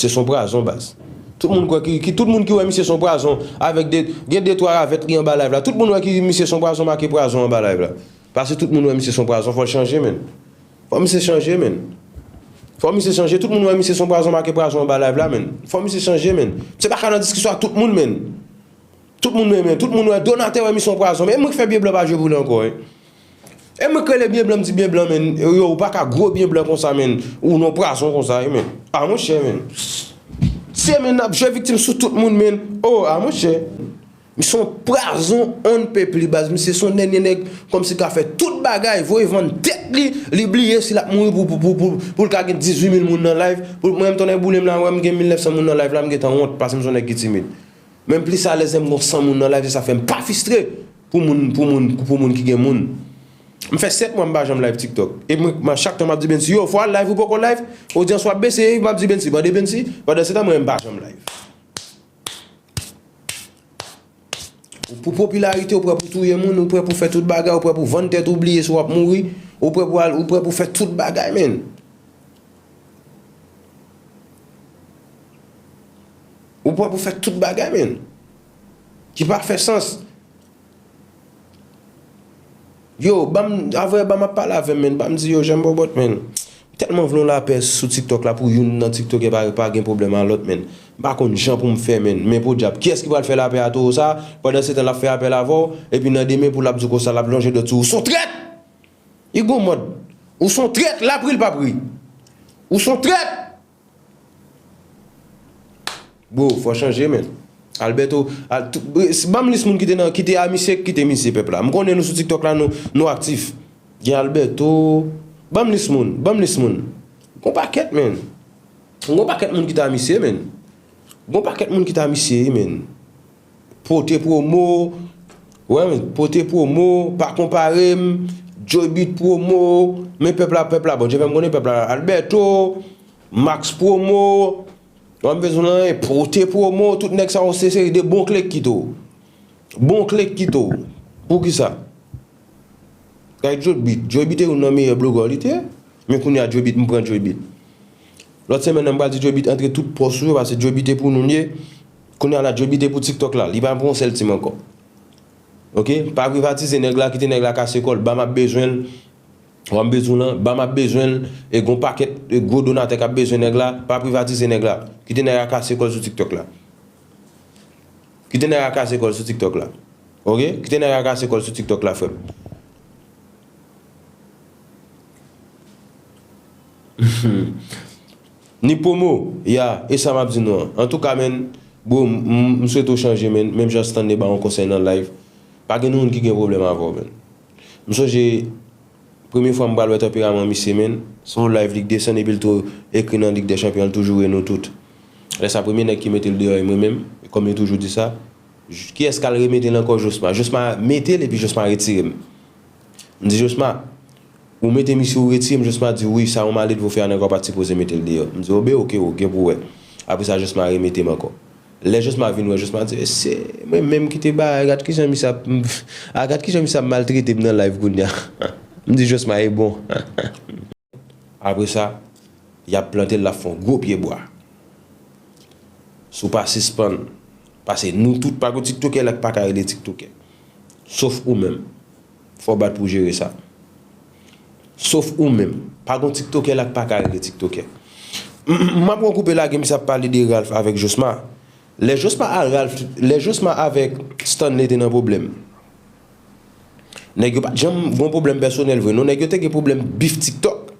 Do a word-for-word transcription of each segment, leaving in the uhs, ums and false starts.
Se yon pwazon, baz. Tout moun kwè ki, ki, tout moun ki wè misye se yon pwazon, avèk de, gen de twa ravèt li anba live la. Tout moun wè ki misye se yon pwazon, make pwazon anba live la. Paske tout moun wè misye se yon pwazon, fò l chanje, menn. Fò misye chanje, menn. Fò misye chanje. Tout moun wè misye se yon pwazon, make pwazon anba live la, menn. Fò misye chanje, menn. Misye pa ka nan diskisyon ak tout moun, menn. Tout moun renmen, tout moun wè, donatè wè misye yon pwazon. Men mwen k fè byen blan pa jwe pou li ankò, wi. E mwen k rele byen blan, m di byen blan, menn. Yo, ou pa ka gwo byen blan konsa, menn. Ou nan pwazon konsa, wi, menn. A, monchè, menn. Se, menn, n ap jwe viktim sou tout moun, menn. O, a, monchè. Misye yon pwazon on pèp li, baz. Misye se yon dènye nèg, kòmsi ka fè tout bagay, voye vann tèt li, li bliye si l ap mouri pou, pou, pou, pou, pou l ka gen dizuit mil moun nan live. Pou, mwen, m tounen boule m la, wè m gen mil nèf san moun nan live la, m gentan wont, paske m se yon nèg ki timid. Men m plis alèz lè m gon san moun nan live, se sa fè m pa fistre pou moun, pou moun, pou moun ki gen moun. M fè sèt mwa m pa janm live TikTok. E mwen, mwen, chak tan m ap di Bensi, yo, fò al live, ou poko live, odyans w ap bese, m ap di Bensi, mande Bensi, pandan se tan mwen, m pa janm live. Ou pou popilarite, ou prè pou touye moun, ou prè pou fè tout bagay, ou prè pou vann tèt ou, bliye si w ap mouri, ou prè pou al, ou prè pou fè tout bagay, menn. Ou prè pou fè tout bagay, menn. Ki pa fè sans. Yo, ban m, avè ban m ap pale avè m, menn. Ban m di, yo, Janm Bòbòt, menn. M tèlman vle yon lapè sou TikTok la pou youn nan TikTokè pa, pa gen pwoblèm a lòt, menn. M pa konn jan pou m fè, menn. Men podyab, kiyès ki pral fè lapè a towo sa? Pandan se tan l ap fè apèl avè w, epi nan demen pou l ap di w konsa, l ap lonje dwèt sou ou. Ou se yon trèt! Igo Mòd. Ou se yon trèt, l ap ri, l p ap ri. Ou se yon trèt! Bro, fò chanje, menn. Alberto, al, tout, ban m lis moun ki te nan, ki te a misye, ki te misye pèp la. M konnen nou sou TikTok la, nou, nou aktif. Gen Alberto, ban m lis moun, ban m lis moun. Gon pakèt, menn. Gon pakèt moun ki ta misye, menn. Gon pakèt moun ki ta misye, menn. Pote Promo, wè, menn, Pote Promo, Pa Konpare M, Joybit Promo, men pèp la, pèp la, Bondye fè m konnen pèp la, Alberto, Max Promo, w ap bezwen nan, Pote Promo, tout nèg sa yo se seri de bon kle ki tou. Bon kle ki tou. Poukisa? Kay Joybit, Joybit e youn nan meyè blogè li te ye. Men kounye a Joybit, m pran Joybit. Lòt semèn nan, m pral di Joybit antre tout pòs ou yo, paske Joybit e pou nou l ye. Kounye a la, Joybit e pou TikTok la. Li pa pou yon sèl team ankò. Oke? Pa privatize nèg la, kite nèg la kase kò l. Ba m ap bezwen l. Wè m bezwen w lan, ba m ap bezwen l. E gon pakèt, e gwo donatè k ap bezwen nèg la. Pa privatize nèg la. Kite nèg la kase kò l sou TikTok la. Kite nèg la kase kò l sou TikTok la. Oke? Kite nèg la kase kò l sou TikTok la, frè m. Ni Promo, ya, e sa m ap di nou an. Antouka, menn, bro, m, m, m swete w chanje, menn. Menm jan Stanley ba w yon konsèy nan live. Pa gen moun ki gen pwoblèm avè w, menn. M sonje, premye fwa m pral wè tanperaman misye, menn, se yon live Lig dè San epi l tou ekri nan Lig dè Chanpyon, l toujou rele nou tout. Lè sa, premye nèg ki mete l deyò, e mwen menm, e kòm li toujou di sa, j-, kiyès k al remete l ankò? Josma. Josma mete l epi Josma retire m. M di, "Josma, ou mete misye, ou retire m." Josma di, "Wi, sa yon malelve w fè a, nèg la w pa t sipoze mete l deyò." M di, "O ben, oke, oke, gen pou wè." Apre sa, Josma remete m ankò. Lè Josma vin wè, Josma di, "Se mwen menm ki te ba, gad kijan misye ap, a, gad kijan misye ap maltrete m nan live kounye a." M di, "Josma, e bon." Apre sa, y ap plante l, l ap fè yon gwo pye bwa. Si w pa sispann, paske nou tout pa gon tiktokè la k pa ka rele tiktokè. Sof ou menm. Fò w bat pou w jere sa. Sof ou menm. Pa gon tiktokè la k pa ka rele tiktokè. M, m, m ap pran koupe lage, misye ap pale de Ralph avèk Josma. Lè Josma a Ralph, lè Josma avèk Stanley te nan pwoblèm, nèg yo pa t janm gon pwoblèm pèsonèl vre, non. Nèg yo te gen pwoblèm bif TikTok.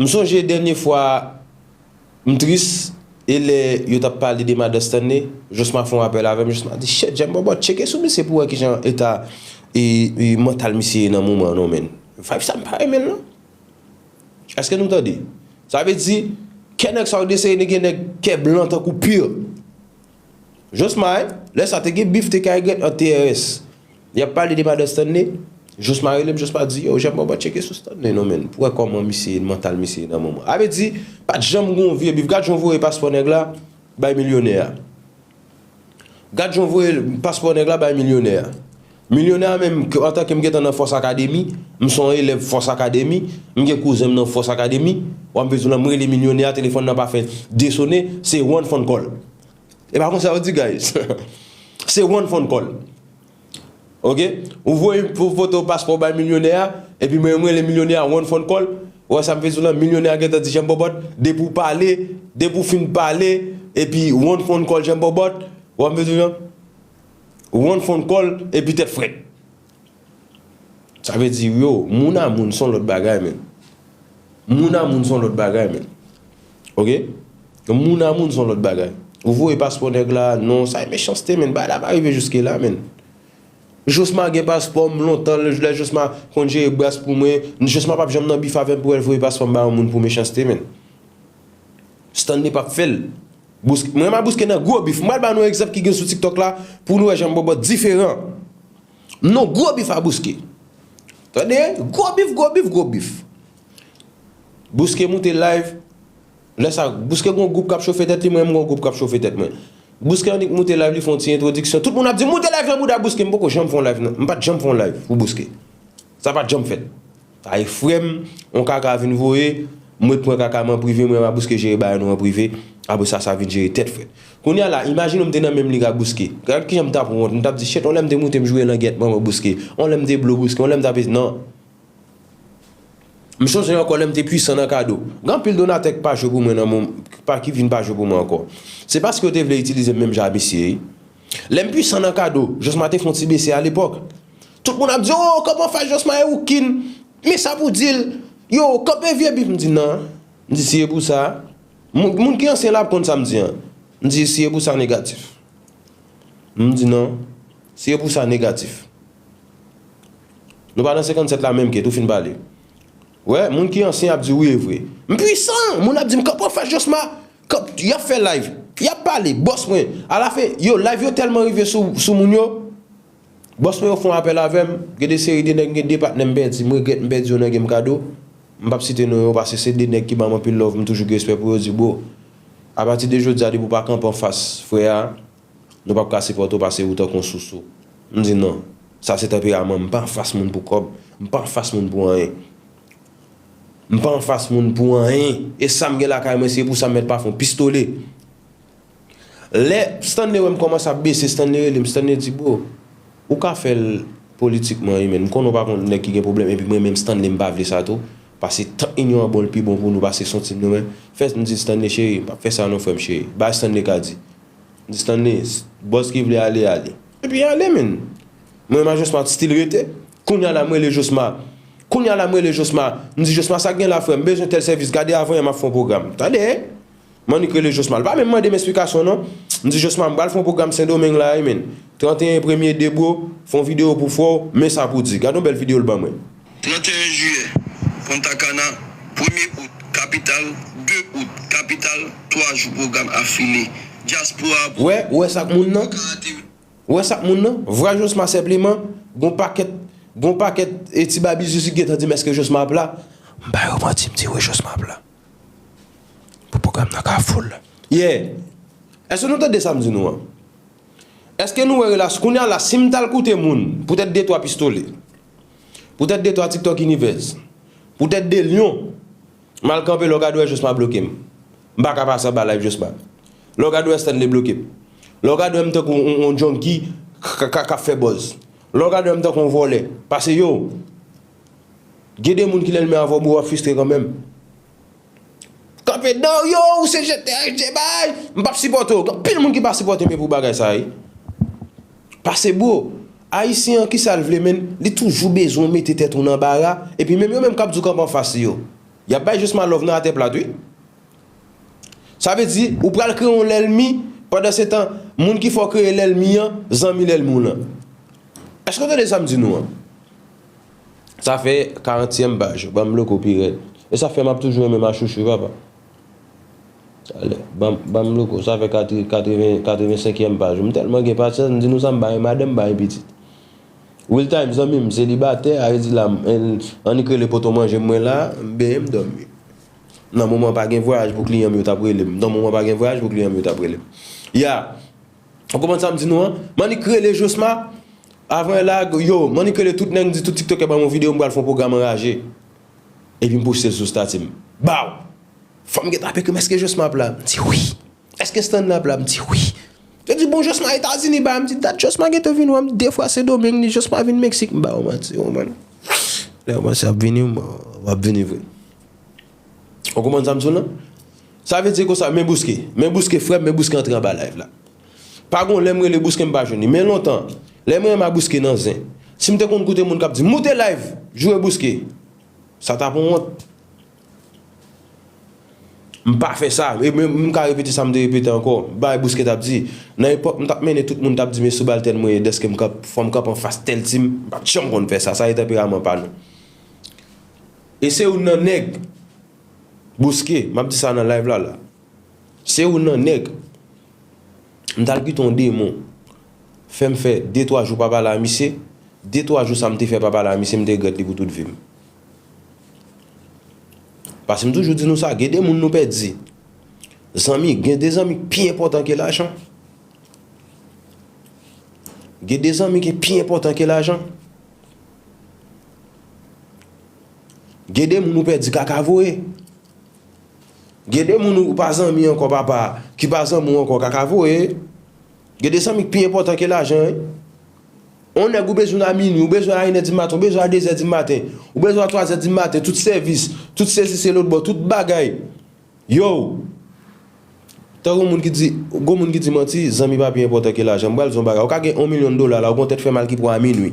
M sonje dènye fwa m tris, e lè yo t ap pale de madan Stanley, Josma fè yon apèl avè m, Josma di, "Shit, Jam Bòbòt, tcheke sou misye pou wè kijan eta, e, e, mantal misye ye nan moman an, non, menn." Vibe sa m pa renmen l, non. Èske nou tande? Sa vle di, kè nèg sa yo deseye gen nèg kè blan tankou pir. Josma, lè sa te gen bif te ka regrèt an T R S. Y ap pale de madan Stanley. Josma rele m, Josma di, "Yo, Jam Bòbòt, tcheke sou Stanley, non, menn. Pou wè kòman misye, mantal misye nan moman." A vle di, pa t janm gon vye bif. Gad jan w voye paspò nèg la bay milyonè a. Gad jan w voye paspò nèg la bay milyonè a. Milyonè a menm, ke, antanke m gentan nan Fòs Akademi, m se yon elèv Fòs Akademi, m gen kouzen m nan Fòs Akademi, w ap vin di w la, m rele milyonè a, telefòn nan pa fè de sone, se one phone call. E pa konsa yo di, guys. Se one phone call. Ok? Ou voye pou foto paspò bay milyonè a, epi mwen, mwen rele milyonè a one phone call. Ou wè sa m vle di w la, milyonè a gentan di Jean Bobot, depi w pale, depi w fin pale, epi one phone call Jean Bobot, ou wè m vle di w la, one phone call, epi tèt frèt. Sa vle di, yo, moun a moun se yon lòt bagay, menn. Moun a moun se yon lòt bagay, menn. Ok? Moun a moun se yon lòt bagay. Ou voye paspò nèg la, non, sa e mechanste, menn. Bagay la pa rive jiske la, menn. Josma gen paspò m lontan, lè Josma konn jere bras pou mwen. Josma p ap janm nan bif avè m pou l voye paspò m ba yon moun pou mechanste, menn. Stanley p ap fè l. Bouske, mwen, m a Bouske nan gwo bif. M pral ba nou egzanp ki gen sou TikTok la pou nou wè jan Bòbòt diferan. Non, gwo bif a Bouske. Tande? Gwo bif, gwo bif, gwo bif. Bouske moute live. Lè sa, Bouske gon gwoup k ap chofe tèt li, mwen, m gon gwoup k ap chofe tèt mwen. Bouske annik moute live, li fè yon ti entwodiksyon. Tout moun ap di, "Moute live nan bouda Bouske." M poko janm fè yon live, non. M pa t janm fè yon live pou Bouske. Sa pa t janm fèt. Sa e frè m, yon kaka vin voye, mwen pran kaka m an prive, mwen, m a Bouske jere bagay nou an prive, apre sa, sa vin jere tèt frèt. Kounye a la, imajine w m te nan menm lig ak Bouske. Gad kijan m t ap wont, m t ap di, "Shit, yon lè m te moute m joure nan gèt manman Bouske, yon lè m te blo Bouske, yon lè m t ap," non. M chonje ankò lè m te pwisan nan kado. Gen anpil donatè ki pa jwe pou mwen nan mom-, pa, ki vin pa jwe pou mwen ankò. Se paske yo te vle itilize m menm jan a misye, wi. Lè m pwisan nan kado, Josma te fè yon ti bese alepòk. Tout moun ap di, "Oh, kanpe anfas Josma e ou kin." Men sa pou di l, "Yo, kanpe vye bif." M di, "Non." M di, "Si e pou sa." Moun, moun ki ansyen la ap konn sa m di an. M di, "Si e pou sa, negatif." M di, "Non." Si e pou sa, negatif. Nou pa nan senkannsèt la menm, Kate, ou fin pale. Wè, moun ki ansyen ap di wi, e vre. M pwisan! Moun ap di m, "Kanpe anfas Josma." Kanp-, y ap fè live. Y ap pale, bòs mwen. Alafen, yo, live yo tèlman rive sou, sou moun yo. Bòs mwen yo fè yon apèl avè m. Gen de seri de nèg, gen de patnè m pèdi. M regrèt m pèdi yo nan game kado. M p ap site non yo, paske se de nèg ki ban m anpil love, m toujou gen respè pou yo, di, "Bro, apati de jodi a, depi w pa kanpe anfas frè a, nou p ap ka sipòte w, paske ou tankou yon sousou." M di, "Non, sa se tanperaman m, m pa anfas moun pou kòb, m pa anfas moun pou anyen." M pa anfas moun pou anyen. E sa m gen lakay mwen, se pou sa m mèt pa fè yon pistole. Lè Stanley wè m kòmanse ap bese, Stanley rele m, Stanley di, "Bro, ou ka fè l politikman, wi, men m konnen w pa konn nèg ki gen pwoblèm, epi mwen menm Stanley m pa vle sa tou, paske tank inyon an bon l pi bon pou nou, paske se yon team nou, men fè," m di, "Stanley cheri, m p ap fè sa non, frè m cheri." Bagay Stanley ka di. M di, "Stanley, bòs ki vle ale, ale." Epi ale, menn. Mwen, m a Josma still rete. Kounye a la, m rele Josma. Kounye a la, m rele Josma. M di, "Josma, sa k gen la, frè? M bezwen tèl sèvis. Gade, avan yè, m ap fè yon pwogram." Tande! M annik rele Josma. Li pa menm mande m esplikasyon, non. M di, "Josma, m pral fè yon pwogram Sendomeng la, wi, menn. Tranteyen premye de, bro, fè yon videyo pou frè w, men sa pou di." Gade yon bèl videyo l ban mwen. Tranteyen jiyè, Punta Cana, premye out, kapital, de out, kapital, twa jou pwogram afile. Dyaspora, bro. Wè, ou wè sa k moun nan? Ou wè sa k moun nan? Vwa Josma senpleman, gon pakèt, gon pakèt, e, ti babizi ki gentan di m èske Josma ap la? M ba yo manti, m di wi, Josma ap la. Pou pwogram nan ka full. Yeah. Èske nou tande sa m di nou an? Èske nou wè relasyon? Kounye a la, si m t al koute moun, poutèt de twa pistole, poutèt de twa TikTok Universe, poutèt de Lyon, m al kanpe, lè w gade wè Josma bloke m. M pa ka pase anba live Josma. Lè w gade wè Stanley bloke m. Lè w gade wè m tankou yon, yon, yon junkie k, k, k, k ap fè buzz. Lè w gade wè m tankou yon vòlè. Paske yo, gen de moun ki lè l men avè w, bro, w ap fristre kanmenm. Kanpe dan yo, ou se jete, jete bay, m p ap sipòte w. Gen anpil moun ki pa sipòte m pou bagay sa, wi. Paske, bro, Ayisyen an, kisa l vle, menn? Li toujou bezwen mete tèt ou nan anbara, epi menm yo menm k ap di w kanpe anfas li yo. Y ap bay Josma love nan atè plat, wi. Sa vle di, ou pral kreye yon lènmi, pandan se tan, moun ki fè w kreye lènmi an, zanmi lènmi w lan. Èske w tande sa m di nou an? Sa fè karantyèm paj, ban m loko pi rèd. E sa fè m ap toujou renmen Machouchou, papa. Talè, ban, ban m loko, sa fè katri-, katreven, katrevensenkyèm paj. M tèlman gen pasyans, m di nou sa, m pa gen madanm, m pa gen pitit. Real time, zanmi m, selibatè, a vle di la, m, annik rele poto manje mwen la, m benyen, m dòmi. Nan moman pa gen vwayaj pou kliyan m yo t ap rele m. Nan moman pa gen vwayaj pou kliyan m yo t ap rele m. Ya. Ou konprann sa m di nou an? M annik rele Josma. Avan la, yo, m annik rele tout nèg, m di tout tiktokè ban m yon videyo, m pral fè yon pwogram anraje. Epi m poste l sou stati m. Baw! Fanm gentan ap ekri m, èske Josma ap la? M di wi. Èske Stanley ap la? M di wi. Yo di bon, Josma Etazini, ba, m di dat Josma gentan vin wè m, de fwa Sendomeng, li Josma vin Meksik, m ba w manti, w konprann? Lè w panse ap vini, w ap vini vre. Ou konprann sa m di w lan? Sa vle di konsa, men Bouske. Men Bouske, frè m, men Bouske antre anba live la. Pa gon lè m rele Bouske m pa jwenn li. Men lontan, lè m renmen a Bouske nan zen. Si m te konn koute moun k ap di, "Moute live, joure Bouske." Sa t ap yon wont. M pa fè sa. E men m ka repete sa m te repete ankò. Bagay Bouske t ap di. Nan epòk, m t ap mennen tout moun t ap di, "Men sibaltèn mwen ye, dèske m kanp, fò m kanpe anfas tèl team." M pa t janm konn fè sa. Sa se tanperaman pa nou. E se youn nan nèg, Bouske, m ap di sa nan live la la. Se youn nan nèg, m t al kite yon demon. Fè m fè de twa jou pa pale a misye. De twa jou sa m te fè pa pale a misye, m te regrèt li pou tout vi m. Paske m toujou di nou sa, gen de moun nou pèdi. Zanmi, gen de zanmi ki pi enpòtan ke lajan. Gen de zanmi ki pi enpòtan ke lajan. Gen de moun ou pèdi kaka voye. Gen de moun ou pa zanmi ankò, papa, ki pa zanmi w ankò, kaka voye. Gen de zanmi ki pi enpòtan ke lajan, wi. On nèg ou bezwen a minwi, ou bezwen a inè di maten, ou bezwen a dezè di maten, ou bezwen a twazè di maten, tout sèvis, tout sesi se lòt bò, tout bagay. Yo! Tankou moun ki di, gon moun ki di manti, zanmi pa pi enpòtan ke lajan. M pral di yon bagay. Ou ka gen yon milyon dola la, ou gon tèt fè mal ki pran a minwi.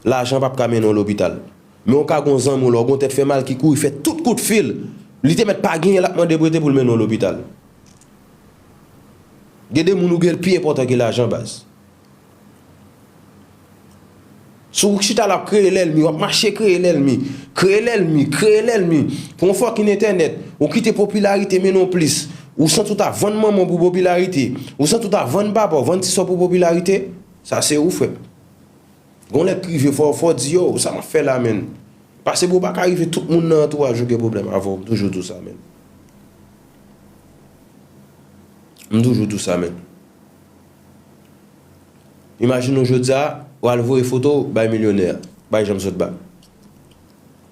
Lajan p ap ka mennen w lopital. Men ou ka gon zanmi w la, ou gon tèt fè mal ki kouri fè tout kout fil. Li te mèt pa genyen, l ap mande prete pou l mennen w lopital. Gen de moun ou gen l pi enpòtan ke lajan, baz. Si w chita la ap kreye lènmi, w ap mache kreye lènmi, kreye lènmi, kreye lènmi. Pou yon fucking entènèt, ou kite popilarite mennen w plis. Ou santi w ta vann manman w pou popilarite. Ou santi w ta vann papa w, vann ti sè w pou popilarite. Sa se ou, frè m. Gon lè k rive fò, fò w di, yo, sa m ap fè la, menn. Paske bro, ou pa ka rive tout moun nan antouraj ou gen pwoblèm avè w. M toujou di w sa, menn. M toujou di w sa, menn. Imajine w jodi a, w al voye foto w bay milyonè a, bay Janm Sotba.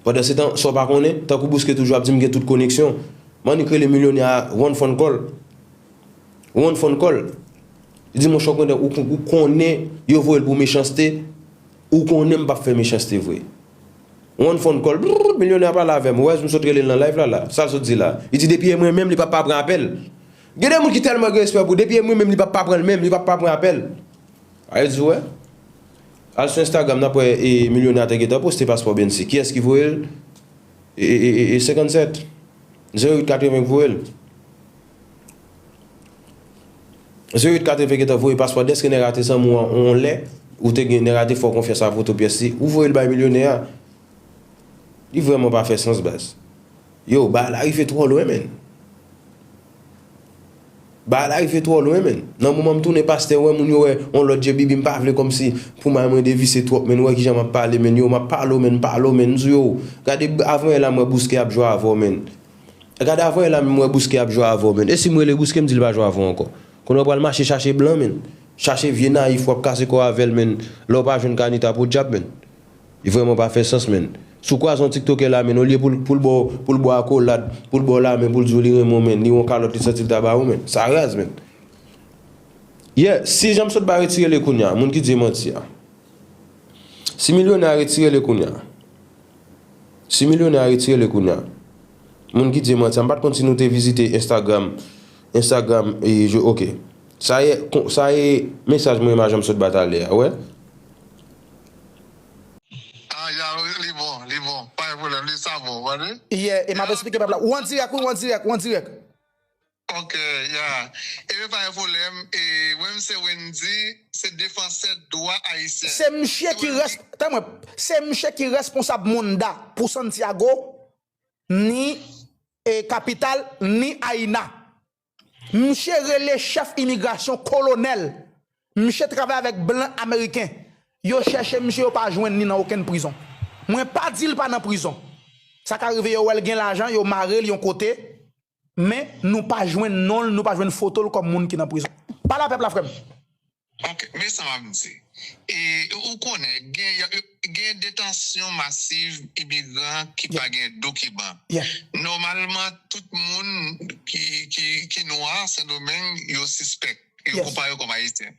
Pandansetan, sa w pa konnen, tankou Bouske toujou ap di m gen tout koneksyon, m annik rele milyonè a one phone call. One phone call. Li di, monchè, w konnen, ou, ou konnen yo voye l pou mechanste, ou konnen m p ap fè mechanste vre. One phone call, brrr, milyonè a pale avè m. Ou wè, m sot rele l nan live la, la. Sa l sot di la? Li di, depi e mwen menm, li p ap pa pran apèl. Gen de moun ki tèlman gen respè pou, depi e mwen menm, li p ap pa pran l menm, li p ap pa pran apèl. Ay di, wè. Al sou Instagram, n ap wè, e, milyonè a te gentan poste paspò Bensi. Kiyès ki voye l? E, e, e, e, senkannsèt. Zewo uit katreven k voye l. Zewo uit katreven gentan voye paspò, dèske nèg la te zanmi w yon lè, ou te gen nèg la te fè w konfyans a foto pyès li, ou voye l bay milyonè a. Li vrèman pa fè sans, baz. Yo, bagay la rive twò lwen, menn. Bagay la rive twò lwen, menn. Nan moman m tounen pastè, wè moun yo wè yon lòt je bibi, m pa vle kòmsi pou may mwen devise twòp, menn. Ou wè kijan m ap pale, menn. Yo, m ap pale w, menn, m pale w, menn. M di w, yo, gade avan yè la m wè Bouske ap jwe avè w, menn. Gade avan yè la m wè Bouske ap jwe avè w, menn. E si m rele Bouske, m di l pa jwe avè w ankò. Kounye a w pral mache chache blan, menn. Chache vye nayif w ap kase kò w avè l, menn. Lè w pa jwenn Kanita, podyab, menn. Li vrèman pa fè sans, menn. Si w kwaze yon tiktokè la, menn, olye pou l, pou l ba w, pou l ba w akolad, pou l ba w lamen, pou l di w li renmen w, menn, li yon kalòt, li santi l ta ba ou, menn. Sa raz, menn. Yeah, si Janm Sotba retire li kounye a, moun ki di e manti a. Si milyonè a retire li kounye a. Si milyonè a retire li kounye a. Moun ki di e manti a, m pa t konn si nou te vizite Instagram. Instagram, e, je, ok. Sa ye, kon, sa ye mesaj mwen a Janm Sotba talè a, wè. Ah, ya, li bon, li bon. Pa gen pwoblèm, li sa bon, wè li? Yeah, e m ap eksplike pèp la. Ou an dirèk, wi, ou an dirèk, ou an dirèk. Ok, ya. Ebyen, pa gen pwoblèm. E, mwen, m se Wendy, se defansè dwa ayisyen. Se misye ki rès-, tann mwen, se misye ki responsab Munda pou Santiago, ni, e, kapital, ni Ayina. Misye rele chèf imigrasyon kolonèl. Misye travay avèk blan ameriken. Yo chèche misye, yo pa jwenn li nan okenn prizon. Mwen pa di l pa nan prizon. Sa ka rive yo wè l gen lajan, yo mare l yon kote, men nou pa jwenn non l, nou pa jwenn foto l kòm moun ki nan prizon. Pale a pèp la, frè m. Ok, men sa m ap di. E, ou konnen, gen, gen detansyon masiv imigran ki pa gen dokiman. Nòmalman, tout moun ki, ki, ki nwa Sendomeng, yo sispèk. Yo konpare kòm Ayisyen.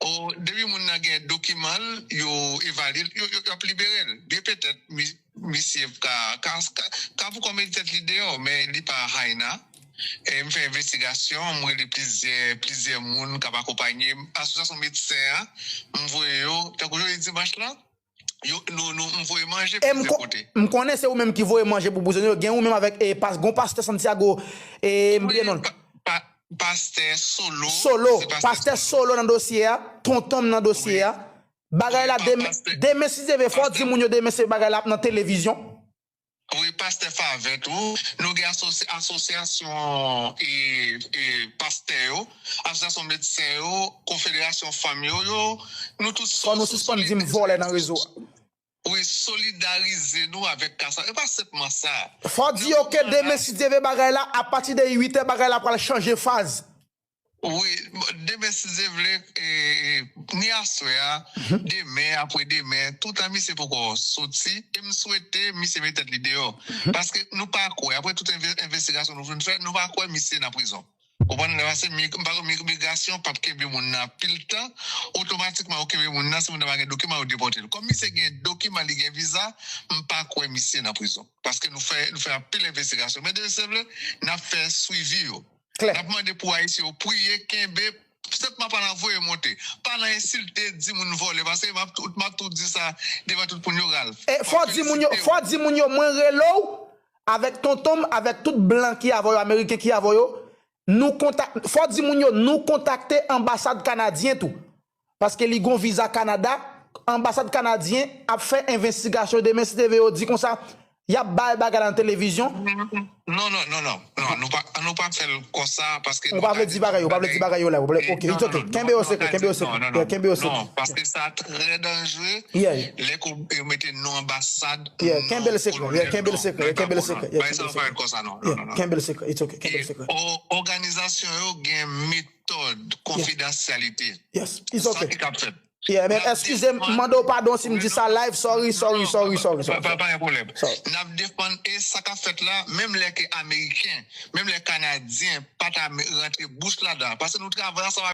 O, depi moun nan gen dokiman l, yo evalye l, yo, yo, y ap libere l. Byen petèt, mi, misye ka, ka, ka, ka pou kòm mete tèt li deyò, men li pa Haina. E m fè envestigasyon, m rele plizyè, plizyè moun k ap akonpanye m, asosyasyon medsen an, m voye yo, tankou jodi dimanch lan, yo, nou, nou, m voye manje plizyè kote. M konnen se ou menm ki voye manje pou prizonye yo, gen ou menm avèk, e, pas, gon pastè Santiago, e, m bliye non l. Pa, pa, pastè Solo. Solo, pastè Solo nan dosye a, tonton m nan dosye a. Bagay la demen, demen si Dye vle, fò w di moun yo demen se bagay la ap nan televizyon. Wi, pastè Favè tou. Nou gen asosi-, asosyasyon e, e pastè yo, asosyasyon medsen yo, konfederasyon fanm yo, yo, nou tout. Fò nou sispann di m vòlè nan rezo a. Wi, solidarize nou avèk ka sa. E pa senpman sa. Fò w di yo ke demen si Dye vle bagay la, apati de uit è, bagay la pral chanje faz. Wi, bon, demen si Dye vle, e, e, ni aswè a, demen, apre demen, toutan misye poko soti, e m swete misye met tèt li deyò. Paske nou pa kwè, apre tout enve-, envestigasyon nou fin fè, nou pa kwè misye nan prizon. Ou konprann? Lè pase, mi-, m pa kwè mi-, migrasyon p ap kenbe moun nan anpil tan, otomatikman yo kenbe moun nan, si moun nan pa gen dokiman, yo depòte l. Kòm misye gen dokiman, li gen viza, m pa kwè misye nan prizon. Paske nou fè, nou fè anpil envestigasyon. Men demen si Dye vle, n ap fè swivi yo. N ap mande pou Ayisyen yo priye, kenbe, senpman pa nan voye monte, pa nan ensilte, di moun vòlè, paske m ap tou, m ap tou di sa devan tout moun yo, Ralph. E fò w di moun yo, fò w di moun yo, mwen rele w avèk tonton m, avèk tout blan ki avè yo, ameriken ki avè yo, nou kontak-, fò w di moun yo, nou kontakte anbasad kanadyen tou. Paske li gon viza Kanada, anbasad kanadyen ap fè envestigasyon demen si Dye vle yo di konsa, y ap bay bagay la nan televizyon. Non, non, non, non, non, nou pa, nou pa fè l konsa, paske nou pa vle di bagay yo, pa vle di bagay yo la, ok, it's ok, kenbe yo sekrè, kenbe yo sekrè, kenbe yo sekrè. Non, paske sa trè danjere, lè ke yo mete non anbasad, kenbe l sekrè, kenbe l sekrè, kenbe l sekrè, kenbe l sekrè, it's ok, kenbe l sekrè. Òganizasyon yo gen metòd konfidansyalite. Yes, it's ok. Sa ki ka fèt. Yeah, men eskize m, m mande w padon si m di sa live, sorry, sorry, sorry, sorry, sorry. Pa, pa, pa gen pwoblèm. N ap defann, e sa k ap fèt la, menm lè ke Ameriken, menm lè Kanadyen pa ta me-, rantre bouch ladan, paske nou travay ansanm